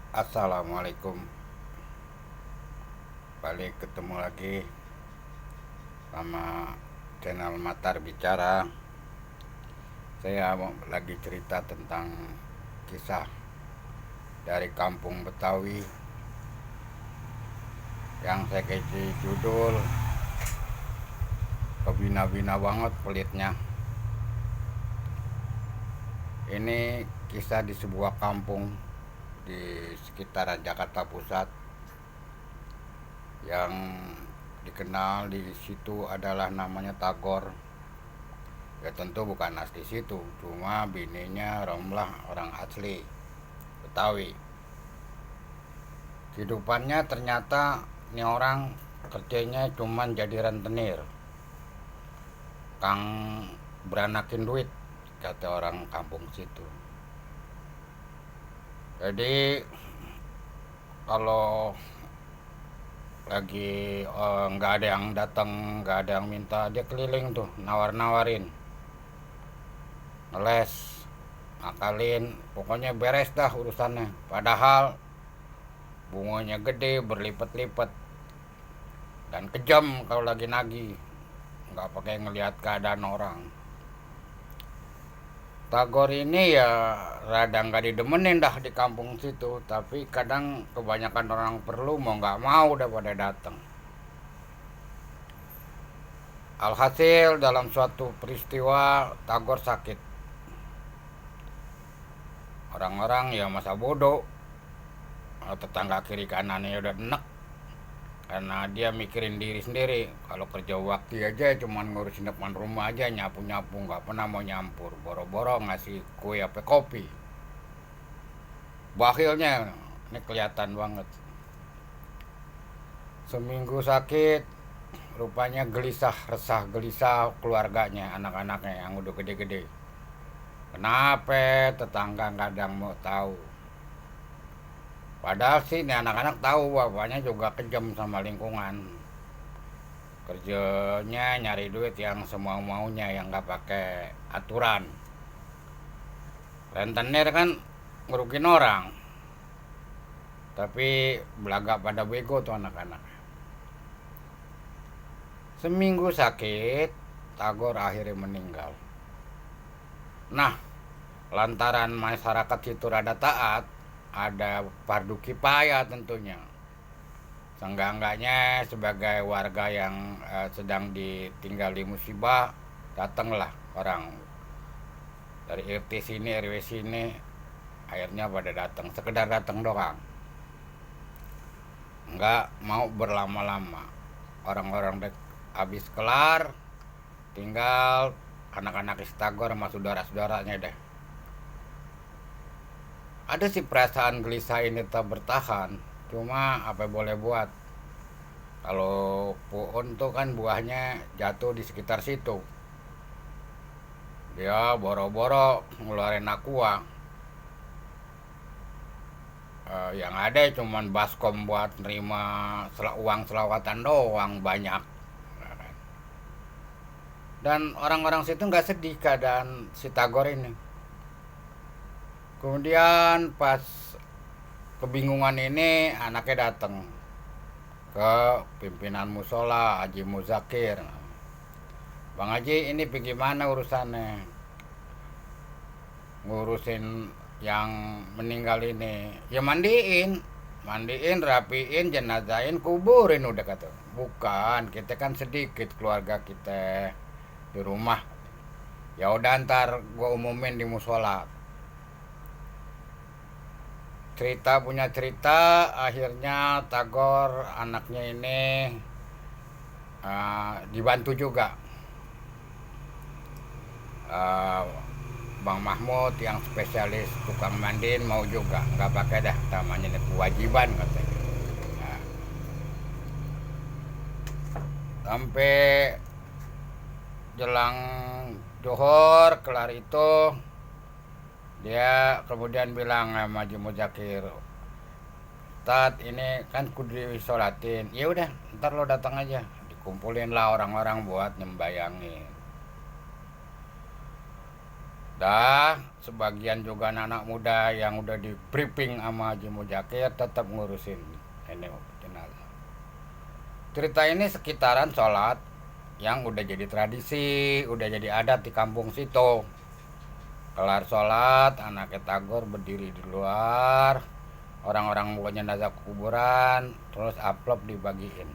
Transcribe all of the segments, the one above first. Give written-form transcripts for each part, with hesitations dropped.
Assalamualaikum. Balik ketemu lagi sama channel Matar Bicara. Saya mau lagi cerita tentang kisah dari kampung Betawi yang saya kasih judul Kebina-bina banget pelitnya. Ini kisah di sebuah kampung di sekitaran Jakarta Pusat yang dikenal di situ adalah namanya Tagor. Ya tentu bukan asli situ, cuma bininya Romlah orang asli Betawi. Kehidupannya ternyata ini orang kerjanya cuman jadi rentenir, kang beranakin duit kata orang kampung situ. Jadi kalau lagi nggak ada yang datang, nggak ada yang minta, dia keliling tuh nawar-nawarin, ngeles, ngakalin, pokoknya beres dah urusannya. Padahal bunganya gede berlipat-lipat dan kejam kalau lagi nagih, nggak pakai ngelihat keadaan orang. Tagor ini ya rada nggak didemenin dah di kampung situ, tapi kadang kebanyakan orang perlu mau nggak mau udah pada datang. Alhasil dalam suatu peristiwa Tagor sakit. Orang-orang ya masa bodoh, tetangga kiri kanannya udah enek karena dia mikirin diri sendiri. Kalau kerja waktu aja cuman ngurusin depan rumah aja, nyapu-nyapu, nggak pernah mau nyampur, boro-boro ngasih kue apa kopi. Bakhilnya ini kelihatan banget. Seminggu sakit, rupanya gelisah, resah, gelisah keluarganya, anak-anaknya yang udah gede-gede. Kenapa tetangga kadang mau tahu? Padahal sih ini anak-anak tahu bapaknya juga kejam sama lingkungan. Kerjanya nyari duit yang semau maunya, yang nggak pakai aturan. Rentenir kan ngerugin orang, tapi belaga pada bego tuh anak-anak. Seminggu sakit, Tagor akhirnya meninggal. Nah, lantaran masyarakat situ rada taat, ada fardu kifayah tentunya. Seenggak-enggaknya sebagai warga yang sedang ditinggali musibah, datanglah orang dari RT sini, RW sini, akhirnya pada datang, sekedar datang doang. Enggak mau berlama-lama. Orang-orang habis kelar, tinggal anak-anak Istagor sama saudara-saudaranya deh. Ada sih perasaan gelisah ini tetap bertahan, cuma apa boleh buat. Kalau pohon tuh kan buahnya jatuh di sekitar situ, dia boro-boro ngeluarin aqua. Yang ada cuman baskom buat nerima uang selawatan doang banyak. Dan orang-orang situ nggak sedih keadaan si Tagor ini. Kemudian pas kebingungan ini anaknya datang ke pimpinan musola Haji Muzakir. Bang Haji, ini bagaimana urusannya? Ngurusin yang meninggal ini. Ya mandiin, rapiin, jenazahin, kuburin udah kata. Bukan, kita kan sedikit keluarga kita di rumah. Ya udah ntar gua umumin di musola. Cerita punya cerita, akhirnya Tagor anaknya ini dibantu juga. Uh, Bang Mahmud yang spesialis tukang mandiin mau juga, nggak pakai dah, namanya ini kewajiban katanya. Nah, sampai jelang Johor kelar itu, dia kemudian bilang sama Haji Muzakir, Tat ini kan kudu disolatin. Ya udah, ntar lo datang aja, dikumpulin lah orang-orang buat nyembayangin. Dah, sebagian juga anak-anak muda yang udah di briefing sama Haji Mujaki tetap ngurusin ini jenazah. Cerita ini sekitaran sholat yang udah jadi tradisi, udah jadi adat di kampung situ. Kelar sholat, anaknya Tagor berdiri di luar, orang-orang bawa jenazah ke kuburan, terus amplop dibagiin.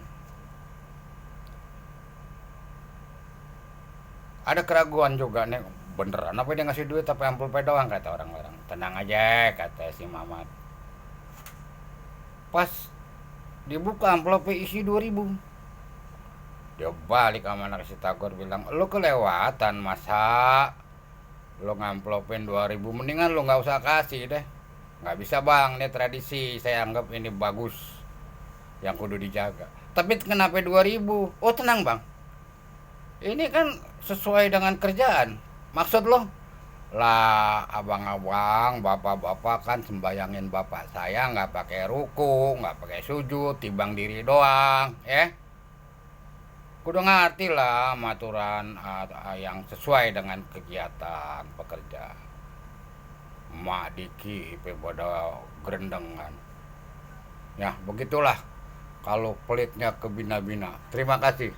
Ada keraguan juga nih, beneran apa dia ngasih duit tapi amplopnya doang, kata orang-orang. Tenang aja, kata si Mamat. Pas dibuka amplopnya isi 2.000. Dia balik sama anak si Tagor bilang, lu kelewatan masa lu ngamplopin 2.000, mendingan lu nggak usah kasih deh. Nggak bisa bang, ini tradisi, saya anggap ini bagus, yang kudu dijaga. Tapi kenapa 2.000? Oh tenang bang, ini kan sesuai dengan kerjaan. Maksud lo? Lah abang-abang, bapak-bapak kan sembayangin bapak saya nggak pakai ruku, nggak pakai sujud, timbang diri doang, ya. Kudu ngerti lah aturan yang sesuai dengan kegiatan pekerja. Mak Diki pada gerendengan. Ya begitulah kalau pelitnya ke bina-bina. Terima kasih.